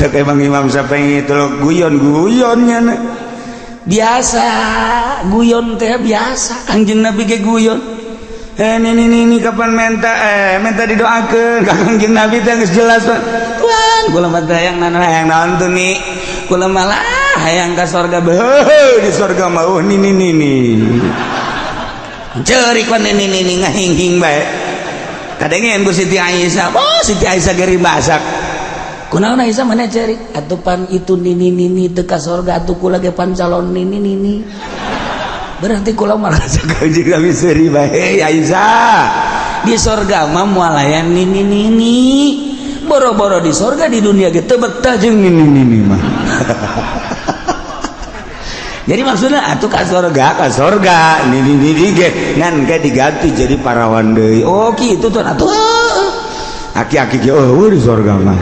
Mantap emang Imam Syafi'i itu guyon guyonnya biasa, guyon teh biasa. Kanjeng Nabi ge guyon. Eh, ini kapan minta, eh, minta didoakeun ka Kanjeng Nabi teh geus jelas, Pak. Tuan, kula mah teh hayang nana, hayang naon tuh nih? Kula malah hayang ka sorga. Beuh, di sorga mah oh nini nini. Cerik pan nini nini ngahing-hing bae. Kadengeun ku Siti Aisyah. Oh, Siti Aisyah geri masak. Kunaon, Aisyah, mana cerik? Atuh pan itu nini nini teu ka sorga, atuh kula ge pan calon nini nini. Berarti kula malah Kanjeng Nabi seuri bae, Aisyah. Di sorga mah moal aya nini nini. Boro-boro di sorga, di dunia ge teu betah jeung nini nini mah. Jadi maksudnya atuh ka sorga nini nini ge ngan ge diganti jadi parawan deui. Oh, kitu tuh atuh. Aki-aki ge oh di sorga mah.